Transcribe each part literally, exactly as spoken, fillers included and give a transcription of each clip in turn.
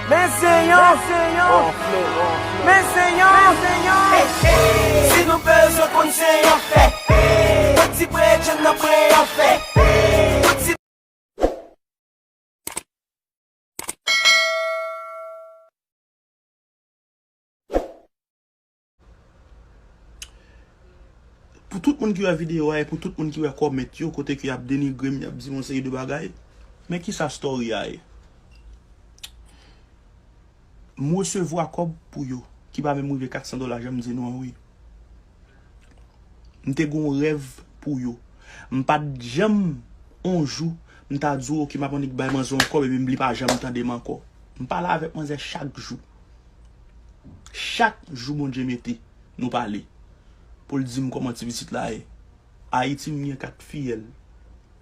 Men se yon, men se yon, men se yon. Si nou bezwen konn se yon fè, yon ti bredjenn nan pre yon fè. Yon ti Pou tout moun ki wè videyo a e pou tout moun ki wè kòmant yo, kote ke y ap denigre m, y ap di m yon seri de bagay, men kisa story a ye? M resevwa kòb pou yo, ki pa menm rive kat san dola, jan m di nou an, wi. M te gen yon rèv pou yo. M pa t janm, yon jou, m ta di w, "Oke, m ap annik bay manzè yon kòb," epi m, li pa janm tande m ankò. M pale avèk manzè chak jou. Chak jou Bondye mete, nou pale. Pou l di m kòman ti pitit la ye. Ayiti, m gen kat fiyèl.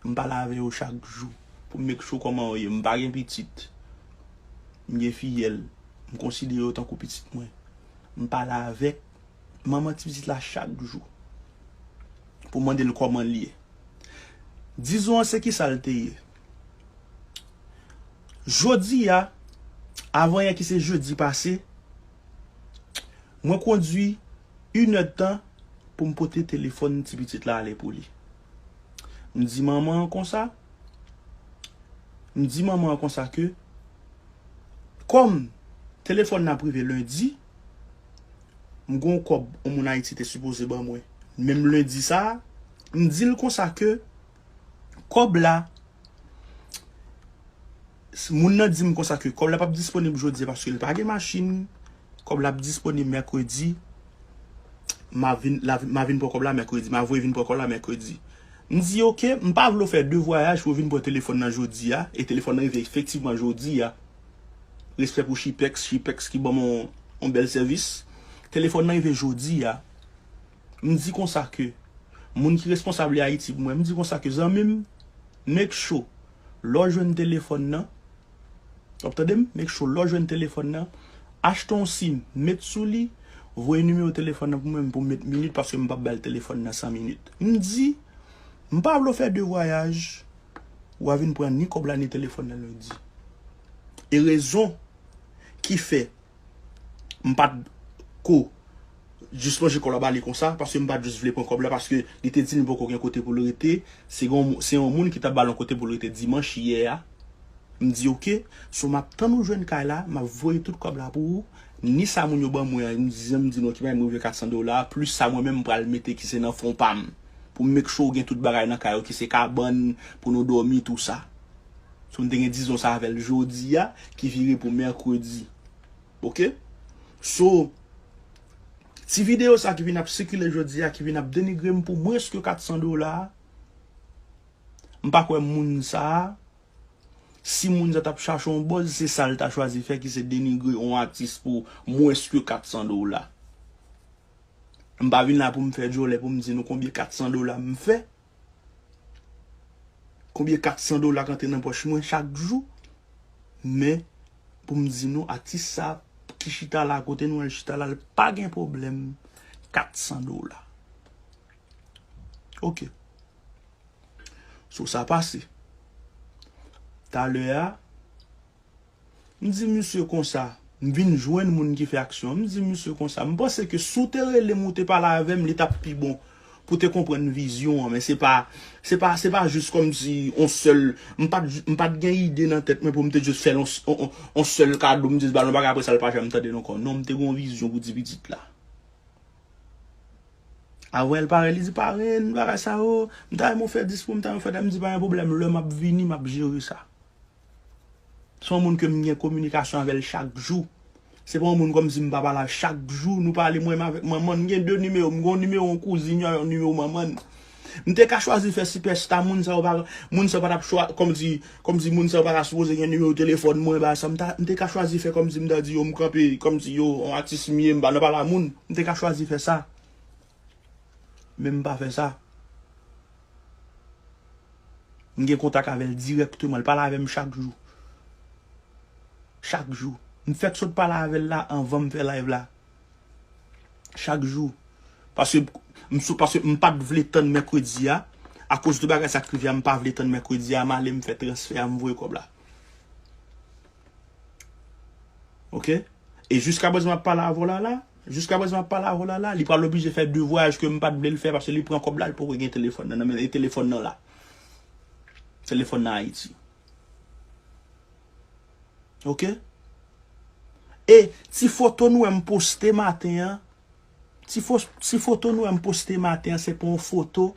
M pale avè yo chak jou. Pou m make sure kòman yo ye. M pa gen pitit. M gen fiyèl. M konsidere yo tankou pitit mwen. M pale avèk manman ti pitit la chak jou. Pou mande l kòman l ye. Dizon an se kisa l te ye. Jodi a, avan yè ki se jedi pase, mwen kondwi inèdtan pou m pote telefòn ti pitit la ale pou li. M di manman an konsa, m di manman an konsa ke, kòm telefòn nan ap rive lendi, m gen yon kòb yon moun Ayiti te sipoze ban mwen. Menm lendi sa a, m di l konsa ke kòb la, s-, moun nan di m konsa ke kòb la p ap disponib jodi a paske l pa gen machin. Kòb la ap disponib mèkredi. M a vin, la, m a vin pran kòb la mèkredi. M a voye vin pran kòb la mèkredi. M di, "Oke, m pa vle w fè de vwayaj pou w vin pran telefòn nan jodi a." E telefòn nan rive efektivman jodi a. Respè pou Chipex, Chipex ki ban m yon, yon bèl sèvis. Telefòn nan rive jodi a. M di konsa ke, moun ki responsab li Ayiti pou mwen, m di konsa ke, "Zanmi m, make sure, lè w jwenn telefòn nan, w ap tande m? Make sure, lè w jwenn telefòn nan, achte yon sim, met sou li, voye nimewo telefòn nan pou mwen, pou m met minit, paske m p ap bay telefòn nan san minit." M di, "M pa vle w fè de vwayaj, w a vin pran ni kòb la, ni telefòn nan lendi." E rezon ki fè m pa t ko jis lonje kò l ba li konsa, paske m pa t jis vle pran kòb la, paske li te di li poko gen kote pou l rete. Se yon, se yon moun ki t ap ba l yon kote pou l rete dimanch yè a. M di, "Oke, so m ap tann ou jwenn kay la, m ap voye tout kòb la pou ou. Ni sa moun yo ban mwen an," m di, jan m di nou, ki pa menm rive kat san dola, plis sa mwen menm m pral mete ki se nan fon pa m. Pou m make sure ou gen tout bagay nan kay ou, ki se kabann pou nou dòmi, tou sa. So m te gen dizon sa avè l jodi a, ki vire pou mèkredi. Oke? So, ti videyo sa ki vin ap sikile jodi a, ki vin ap denigre m pou mwens ke kat san dola, m pa kwè moun sa a, si moun sa t ap chache yon buzz, se sa l ta chwazi fè, ki se denigre yon atis pou mwens ke kat san dola. M pa vin la pou m fè djòlè, pou m di nou konbyen kat san dola m fè. Konbyen kat san dola k antre nan pòch mwen chak jou. Men, pou m di nou, atis sa ki chita la, kote nou wè l chita la, l pa gen pwoblèm kat san dola. Oke. So sa pase. Talè a, m di misye konsa, m vin jwenn moun ki fè aksyon an, m di misye konsa, m panse ke si w te rele m, ou te pale avè m, li t ap pi bon pou te konprann vizyon an, men se pa, se pa, se pa jis kòmsi on sèl, m pa t, m pa t gen ide nan tèt mwen pou m te jis fè l on, on, on, on sèl kado, m jis ba l yon bagay, apre sa l pa janm tande l ankò. Non, m te gen yon vizyon pou ti pitit la. Avan l pare, li di, "Parenn, bagay sa yo, m ta renmen w fè dis pou m, m ta renmen w fè dat." M di, "Pa gen pwoblèm, lè m ap vini, m ap jere sa." Se yon moun ke m gen kominikasyon avè l chak jou. Se pa yon moun kòmsi m pa pale avè l chak jou, nou pale mwen menm avèk manman n. M gen de nimewo, m gen yon nimewo yon kouzin, yon nimewo manman n. M te ka chwazi fè sipèsta, moun sa yo pa, moun sa yo pa t ap chwa-, kòmsi, kòmsi moun sa yo pa ta sipoze gen nimewo telefòn mwen, bagay sa, m ta, m te ka chwazi fè kòmsi m ta di yo m kanpe, kòmsi yo, yon atis m ye, m pa nan pale a moun. M te ka chwazi fè sa. Men m pa fè sa. M gen kontak avè l dirèkteman. L pale avè m chak jou. Chak jou. M fèk sot pale avè l la anvan m fè live la. Chak jou. Paske m sou, paske m pa t vle tann mèkredi a. Akoz de bagay sa k rive a, m pa vle tann mèkredi a, m ale m fè transfè a, m voye kòb la. Ok? E jiskaprezan m ap pale avè w la la, jiskaprezan m ap pale avè w la la, li pral oblije fè de vwayaj ke m pa t vle l fè paske li pran kòb la, li poko gen telefòn nan nan men l, e telefòn nan la. Telefòn nan Ayiti. Ok? E ti foto nou wè m poste maten an, ti fo-, ti foto nou wè m poste maten an, se pa yon foto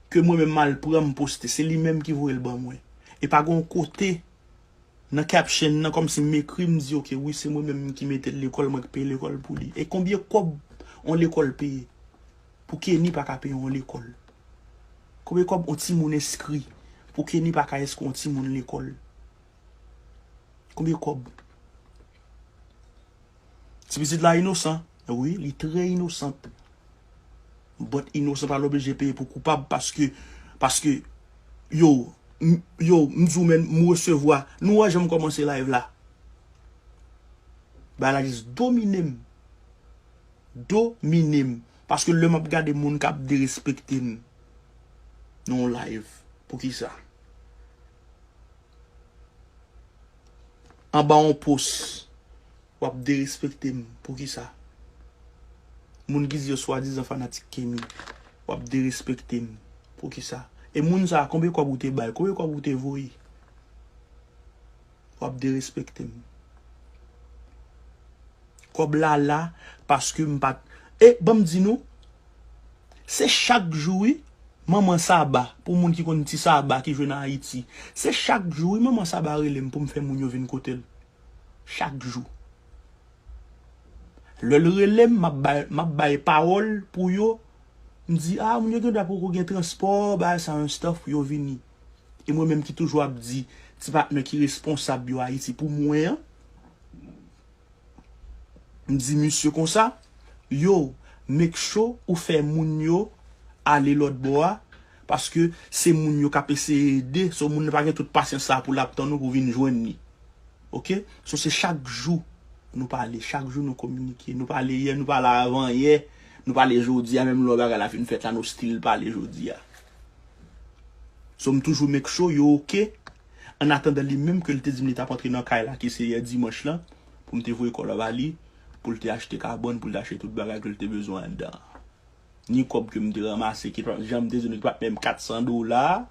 ke mwen menm m al pran m poste, se li menm ki voye l ban mwen. E pa gen yon kote nan caption nan, kòmsi m ekri, m di, ok, wi, se mwen menm ki mete l lekòl, mwen ki peye lekòl pou li. E konbyen kòb yon lekòl peye? Pou Kenny pa ka peye yon lekòl. Konbyen kòb yon timoun enskri? Pou Kenny pa ka enskri yon timoun lekòl. Konbyen kòb? Ti pitit la inosan. Wi, li trè inosan. But inosan pa oblije peye pou koupab paske, paske, yo, m, yo, m di w, men, m resevwa. Nou wè jan m kòmanse live la. Bagay la jis domine m. Domine m. Paske lè m ap gade moun k ap derespekte m nan yon live. Poukisa? Anba yon post, w ap derespekte m. Poukisa? Moun ki di yo swadizan fanatik Kenny, w ap derespekte m. Poukisa? E moun sa a, konbyen kòb ou te bay? Konbyen kòb ou te voye? W ap derespekte m. Kòb la la, paske m pa t, e, ban m di nou, se chak jou, wi, manman Saba, pou moun ki konn ti Saba ki jwe nan Ayiti, se chak jou, wi, manman Saba rele m pou m fè moun yo vin kote l. Chak jou. Lè l rele m, m ap bay, m ap bay pawòl pou yo. M di, a, moun yo gen dwa poko gen transpò, bagay sa, yon stuff pou yo vini. E mwen menm ki toujou ap di, ti patnè ki responsab yo Ayiti pou mwen an, m di misye konsa, yo, make sure ou fè moun yo ale lòt bò a, paske se moun yo k ap eseye ede, so moun nan pa gen tout pasyans sa pou l ap tann ou pou vin jwenn li. Ok? So se chak jou nou pale, chak jou nou kominike. Nou pale yè, nou pale avan yè, nou pale jodi a, menm lè bagay la fin fèt la, nou still pale jodi a. So m toujou make sure yo ok. An atandan li menm ke l te di m li t ap antre nan kay la ki se yè dimanch lan, pou m te voye kòb la ba li, pou l te achte kabann, pou l te achte tout bagay ke l te bezwen anndan an. Ni kòb ke m te ranmase, ki pa, jan m te di nou, ki pa t menm kat san dola,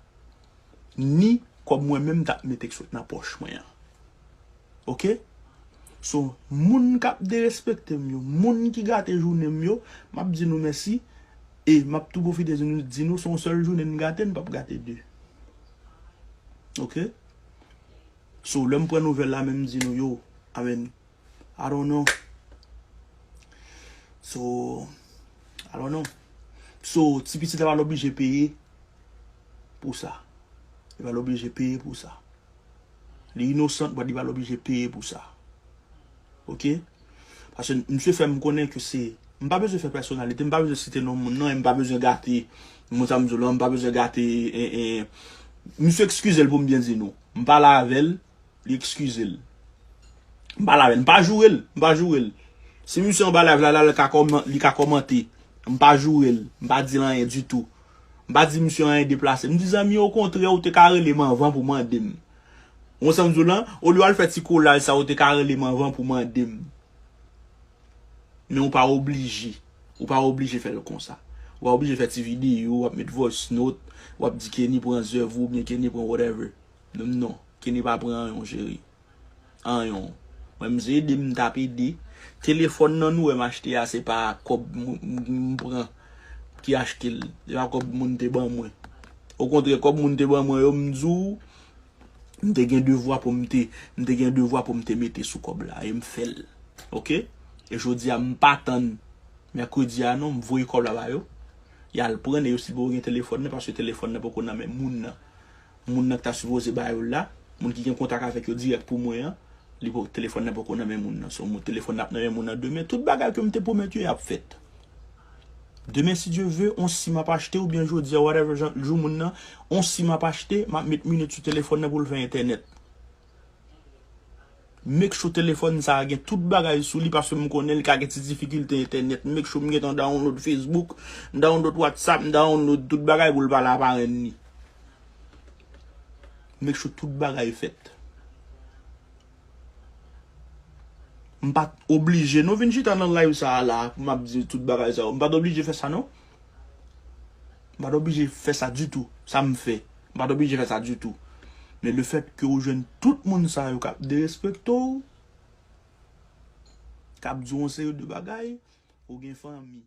ni kòb mwen menm t ap mete k sot nan pòch mwen an. Ok? So, moun k ap derespekte m yo, moun ki gate jounen m yo, m ap di nou mèsi, e m ap tou pwofite di nou, di nou se yon sèl jounen n gate, n p ap gate de. Ok? So, lè m pran nouvèl la, men m di nou, yo, amen. I don't know. So, I don't know. So, ti pitit la pa oblije peye pou sa. Li pa oblije peye pou sa. Li inosan, but li pa oblije peye pou sa. Ok? Paske misye fè m konnen ke se, m pa bezwen fè pèsonalite, m pa bezwen site non moun nan, e m pa bezwen gate, moun sa m di w lan, m pa bezwen gate, e, e, misye eskize l pou m byen di nou. M pale avè l, li eskize l. M pa lavel, m pa joure l, m pa joure l. Si misye anba live la, la, li ka kòman-, li ka kòmante. M pa joure l, m pa di l anyen ditou. M pa di misye anyen deplase. M di, zanmi, okontrè, ou te ka rele m anvan pou mande m. Ou konprann sa m di w lan? Olye w al fè ti kolaj sa, ou te ka rele m anvan pou mande m. Men ou pa oblije. Ou pa oblije fè l konsa. Ou pa oblije fè ti videyo, w ap met voice note, w ap di Kenny pran zèv ou, oubyen Kenny pran whatever. Non, non. Kenny pa pran anyen, cheri. Anyen. Mwen, m se ede m t ap ede. Telefòn nan nou wè m achte a, se pa kòb m, m, m pran ki achte l. Se pa kòb moun te ban mwen. Okontrè, kòb moun te ban mwen yo, m di w, m te gen devwa pou m te, m te gen devwa pou m te mete sou kòb la, e m fè l. Ok? E jodi a, m pa tann mèkredi a non, m voye kòb la ba yo. Y al pran l, e yo si poko gen telefòn nan, paske telefòn nan poko nan men moun nan. Moun nan ki ta sipoze ba yo l la, moun ki gen kontak avèk yo dirèk pou mwen an, li po-, telefòn nan poko nan men moun nan. So, moun, telefòn nan ap nan men moun nan demen. Tout bagay ke m te pwomèt yo, y ap fèt. Demen, si Dye ve, on si m ap achte, oubyen jodi a, whatever jan, jou moun nan, on si m ap achte, m ap met minit sou telefòn nan pou l fè entènèt. Make sure telefòn sa a gen tout bagay sou li, paske m konnen li ka gen ti difikilte entènèt. Make sure m gentan download Facebook, m download WhatsApp, m download tout bagay pou l pale a parenn li. Make sure tout bagay fèt. M pa t oblije non vin chita nan live sa a la pou m ap di tout bagay sa yo. M pa t oblije fè sa non. M pa t oblije fè sa ditou. Sa m fè. M pa t oblije fè sa ditou. Men lefètke ou jwenn tout moun sa yo k ap derespekte w, k ap di w yon seri de bagay, ou gen fanmi.